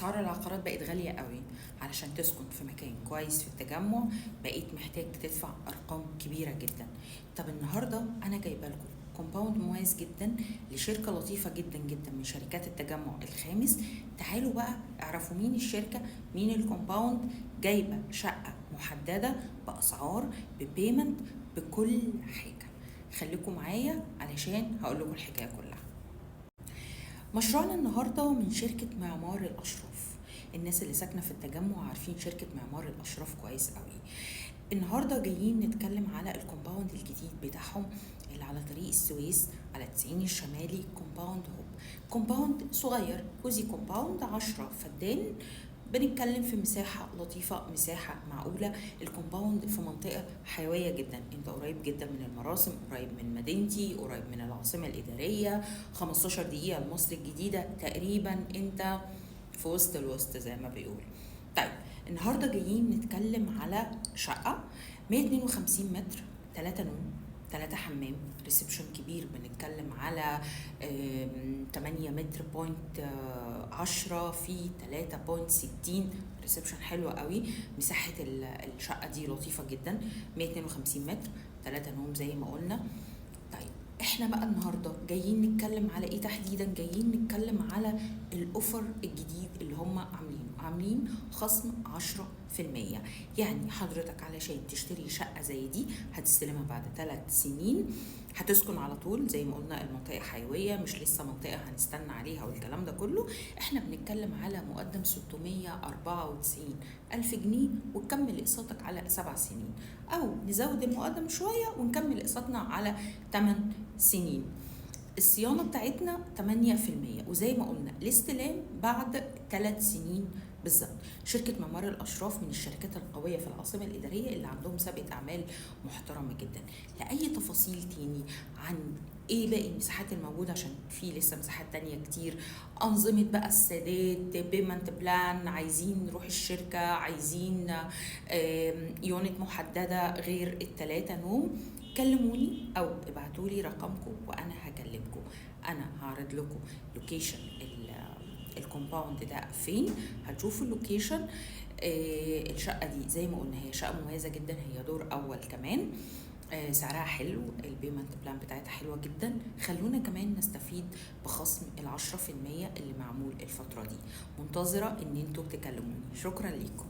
اسعار العقارات بقت غالية قوي. علشان تسكن في مكان كويس في التجمع بقيت محتاج تدفع ارقام كبيرة جدا. طب النهارده انا جايبه لكم compound مميز جدا لشركة لطيفة جدا جدا من شركات التجمع الخامس. تعالوا بقى اعرفوا مين الشركه، مين ال compound. جايبه شقه محددة باسعار، ب payment، بكل حاجه. خليكم معايا علشان هقول لكم الحكاية كلها. مشروعنا النهارده من شركة معمار الاشراف. الناس اللي ساكنة في التجمع عارفين شركة معمار الاشراف كويس قوي. النهارده جايين نتكلم على ال compound الجديد بتاعهم اللي على طريق السويس على 90 الشمالي، compound هوب. compound صغير، cozy compound، 10 فدان. بنتكلم في مساحة لطيفة، مساحة معقولة. ال compound في منطقة حيوية جدا، انت قريب جدا من المراسم، قريب من مدينتي، قريب من العاصمة الإدارية، 15 دقيقة لمصر الجديدة تقريبا. انت في وسط الوسط زي ما بيقول. طيب النهاردة جايين نتكلم على شقة 152 متر، 3 نوم، 3 حمام، reception كبير. بنتكلم على 8 متر point 10 في 3.60، reception حلو قوي. مساحة الشقة دي لطيفة جدا، 152 متر، 3 نوم زي ما قلنا. طيب احنا بقى النهارده جايين نتكلم على ايه تحديدا؟ جايين نتكلم على ال offer الجديد اللي هم عاملينه. عاملين خصم 10%. يعني حضرتك علشان تشتري شقة زي دي هتستلمها بعد 3 سنين، هتسكن على طول. زي ما قلنا المنطقة حيوية، مش لسه منطقة هنستنى عليها والكلام ده كله. احنا بنتكلم على مقدم 694 ألف جنيه وتكمل اقساطك على 7 سنين، أو نزود المقدم شوية ونكمل اقساطنا على 8 سنين. الصيانة بتاعتنا 8%، وزي ما قلنا الاستلام بعد 3 سنين بالظبط. شركة معمار الأشراف من الشركات القوية في العاصمة الإدارية اللي عندهم سابقة أعمال محترمة جدا. لأي تفاصيل تاني عن إيه باقي المساحات الموجودة، عشان في لسه مساحات تانية كتير، أنظمة بقى السداد، payment plan، عايزين نروح الشركة، عايزين unit محددة غير التلاتة نوم، كلموني او ابعتولي رقمكم وانا هكلمكم. انا هعرض لكم location ال compound ده فين، هتشوفوا ال location. الشقة دي زي ما قلنا هي شقه مميزة جدا، هي دور اول كمان، سعرها حلو، ال payment plan بتاعتها حلوة جدا. خلونا كمان نستفيد بخصم 10% اللي معمول الفترة دي. منتظره ان انتوا تكلموني. شكرا ليكم.